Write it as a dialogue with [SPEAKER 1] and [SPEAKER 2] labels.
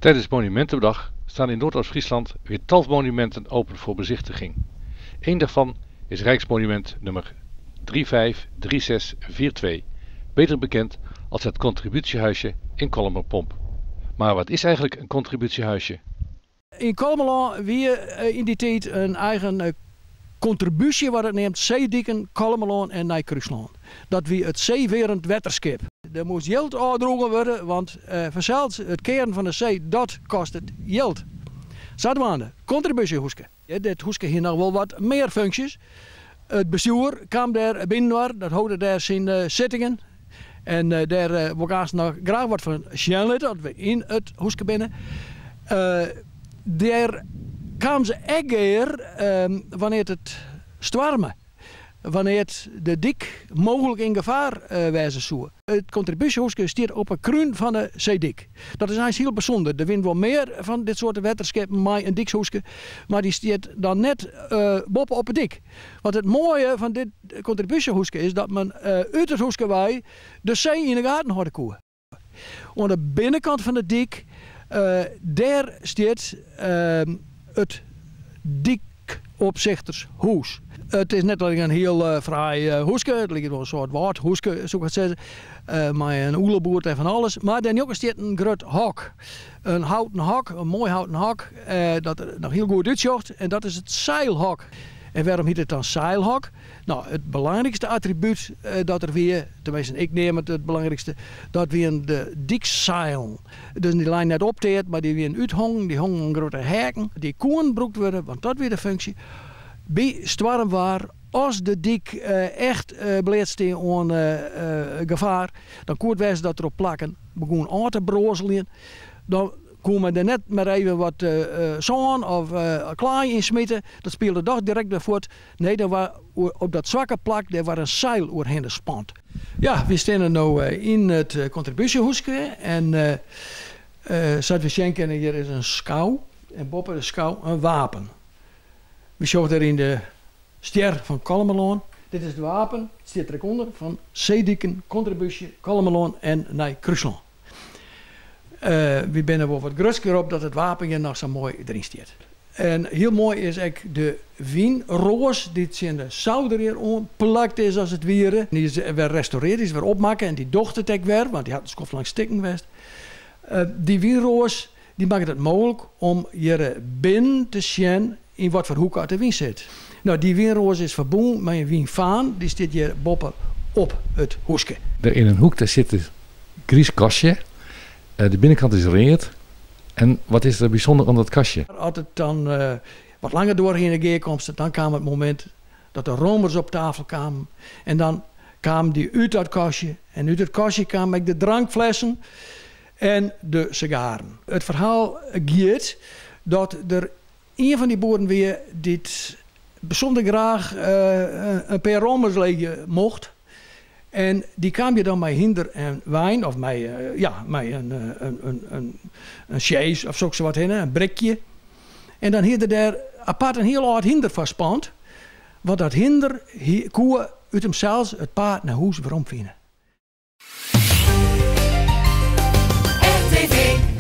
[SPEAKER 1] Tijdens Monumentendag staan in Noordoost-Friesland weer tal van monumenten open voor bezichtiging. Eén daarvan is Rijksmonument nummer 353642, beter bekend als het contributiehuisje in Kollumerpomp. Maar wat is eigenlijk een contributiehuisje?
[SPEAKER 2] Yn Kollumerlân wie yn dy tiid in eigen kontribúsje wat it neamt Seediken Kollumerlân en Nij-Krúslân. Dat wie it Seewerend Wetterskip. Der moast jild ôfdroegen wurde, want fansels it kearen fan de see dat kostet jild. Sadwaande, kontribúsjehúske. Dit húske hie noch wol wat mear funksjes. It bestjoer kaam dêr byinoar, dat holde dêr syn sittingen. En dêr wol ik aanst noch graach wat fan sjen litte as we yn it húske binne. Dêr kamen se ek gear wannear't it stoarme, wannear't de dyk mooglik yn gefaar wêze soe. It kontribúsjehúske stiet op 'e krún fan 'e seedyk. Dat is eins hiel bysûnder. Der wiene wol mear fan dit soarte wetterskippen mei in dykshúske, mar dy stiet dan net boppe op 'e dyk. Want it moaie fan dit kontribúsjehúske is dat men út it húske wei de see yn 'e gaten hâlde koe. Oan de binnenkant fan de dyk, dêr stiet it dykopsichtershûs. It is net allinne in hiel fraai húske, it liket wol in soart wâldhúske, soe ik hast sizze, mei in ûleboerd en fan alles. Mar dêrnjonken stiet in grut hok. In houten hok, in moai houten hok, dat der noch hiel goed útsjocht en dat is it seilhok. En wêrom hyt it dan seilhok? No, it belangrykste attribút dat der wie, teminsten ik neam it it belangrykste, dat wienen de dykseilen. Dus dy leinen net opteard, mar dy wienen úthongen, dy hongen oan grutte heakken. Dy koenen brûkt wurde, want dat wie de funksje, by stoarmwaar, as de dyk echt bleatstie oan gefaar, dan koe it wêze dat der op plakken begûn ôf te broazeljen. Dan koe men der net mar even wat sân of klaai yn smite, dat spielde dochs direkt wer fuort. Nee, der waard op dat swakke plak dêr waard in seil oerhinne spand. Ja, wy steane no yn it kontribúsjehúske en sa't we sjen kinne hjir is in skou en boppe de skou in wapen. We sjogge dêr yn de stjer fan Kollumerlân. Dit is it wapen, it stiet der ek ûnder, fan Seediken, Kontribúsje, Kollumerlân en Nij Krúslân. Wy binne wol wat grutsker op dat it wapen hjir noch sa moai deryn stiet. En hiel moai is ek de wynroas dy't tsjin de souder hjir oanplakt is as it wiere. Dy is wer restaurearre, dy is wer opmakke en dy docht it ek wer, want dy hat in skoft lang stikken west. Dy wynroas dy makket it mooglik om hjir binnen te sjen yn wat foar hoeke at de wyn sit. No, dy wynroas is ferbûn mei in wynfaan, dy stiet hjir boppe op it húske.
[SPEAKER 1] Dêr yn in hoek dêr sit in griis kastje. De binnenkant is read. En wat is der bysûnder oan dat kastje?
[SPEAKER 2] As it dan wat langer duorre yn de gearkomste, dan kaam it momint dat de romers op tafel kamen. En dan kamen dy út dat kastje. En út it kastje kamen ek de drankflessen en de sigaren. It ferhaal giet dat der ien fan dy boeren wie dy't bysûnder graach in pear romers leegje mocht. En dy kaam hjir dan mei hynder en wein, of mei, ja, mei in sjees of soksawat hinne, in brikje. En dan hie er dêr apart in hiel âld hynder foar spand, want dat hynder koe út himsels it paad nei hûs werom fine.
[SPEAKER 3] RTV.